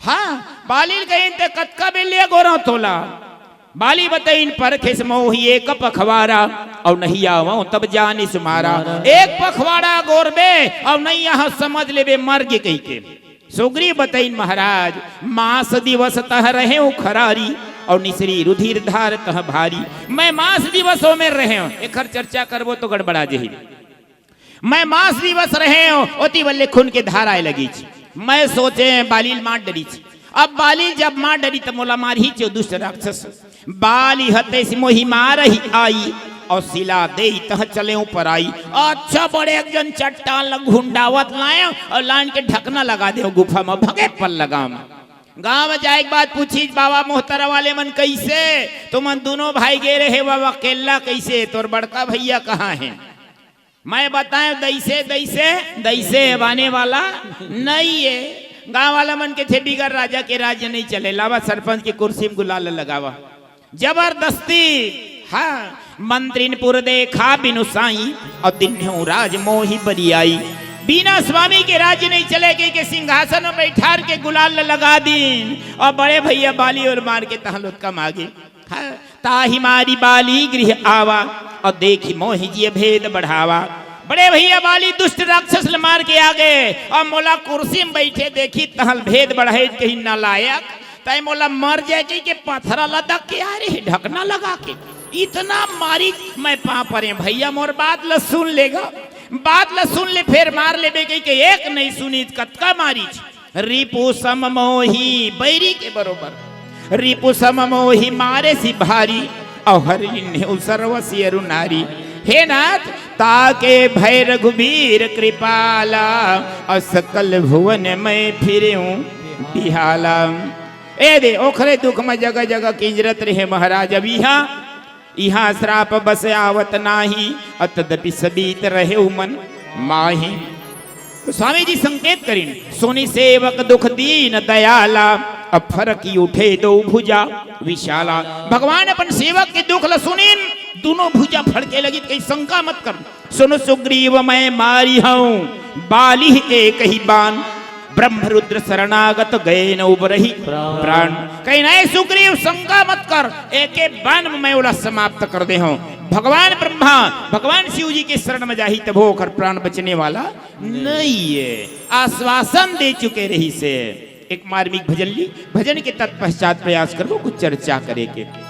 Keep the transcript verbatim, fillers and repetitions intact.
हाँ, बाली ल कहिन, "ते कतका बेर ले अगोरंव तोला?" बाली बतइन, "परखेस मोहि एक पखवारा, अउ नहीं आवंव तब जानिस मारा।" मारा। एक पखवाड़ा अगोरबे अउ नहीं आहंव, समझ लेबे मर गे कहिके। सुग्रीव बतइन, "महाराज, मास दिवस तह रहेंव खरारी, अउ निसरी रुधिर धार तह भारी।" मैं मास दिवसों में रहेंव, एखर चर्चा करबो तो गड़बड़ा जही। मैं मास दिवस रहेंव, ओती बल्ले खून के धार आए लगिस। मैं सोचेंव बाली ल मार डरिस। अब बाली जब मार डरिस त मोला मारही चो दुष्ट राक्षस। "बाली हतेसि मोहि मारहि आई, अउ सिला देइ तह चलेंव पराई।" अच्छा, बड़े एक जन चट्टान ल घुंडावत लाएंव अउ लान के ढकना लगा देंव गुफा म, भगे पल लगाम। गांव म जाए के बाद पूछिस, "बाबा मोहतरा वाले मन कइसे? तुमन दूनों भाई गे रहेव, अकेल्ला कइसे? तोर बड़का भइया कहाँ हे?" मैं बताएंव, "दइसे, दइसे, दइसे बाने वाला नइ ए।" गांव वाला मन कथे, "बिगर राजा के राज्य नइ चले, लावा सरपंच के कुर्सी म गुलाल लगावा।" जबरदस्ती, हाँ, "मंत्रिन पुर देखा बिनु साई, अउ दीन्हेंव राज मोहि बरियाई।" बिना स्वामी के राज्य नइ चले कहिके सिंहासन म बइठार के गुलाल ल लगा दीन, अउ बड़े भइया बाली ओला मार के तहां लोतका म आगे। हाँ, "ताहि मारि बाली गृह आवा, अउ देखि मोहि जिय भेद बढ़ावा।" बड़े भइया बाली दुष्ट राक्षस ल मार के आगे, अउ मोला कुर्सी म बइठे देखिस तहां ल भेद बढ़ाइस, कहिस, "नालायक, तैं मोला मर जाए कहिके पथरा ल धके आए रहे, ढकना लगा के, इतना मारिस, मैं पांव परेंव भइया, मोर बात ल सुन ले गा, बात ल सुन ले, फेर मार लेबे कहिके एक नइ सुनिस, कतका मारिस।" "रिपु सम मोहि," बैरी के बरोबर, "रिपु सम मोहि मारेसि भारी, अउ हरि लीन्हेंव सर्व सिय अरु नारी।" हे नाथ, "ताके भए रघुबीर कृपाला, अउ सकल भुवन मैं फिरेंव बिहाला।" ए दे, ओखरे दुख म जगह जगह किंजरत रहे महाराज। अब इहां, इहां श्राप बस आवत नाहीं, अउ तदपि सबीत रहेउ मन माहीं। तो स्वामी जी संकेत करिन, "सुनि सेवक दुख दीन दयाला, अउ फरकि उठे दोउ भुजा विशाला।" भगवान अपन सेवक के दुख ल सुनिन, दूनों भुजा फड़के लगिस, कहिस, "शंका मत कर, सुन सुग्रीव मैं मारिहौं बाली एकहि बान, ब्रह्मरुद्र शरणागत गए न उबरहि प्राण।" कहिन, "ए सुग्रीव, शंका मत कर, एके बान म मैं ओला समाप्त कर देहौं।" भगवान ब्रह्मा, भगवान शिव जी के शरण म जाही तभो ओकर प्राण बचने वाला नइ ए, आश्वासन दे चुके रहिसे। एक मार्मिक भजन ली, भजन के तत्पश्चात प्रयास करबो कुछ चर्चा करे के।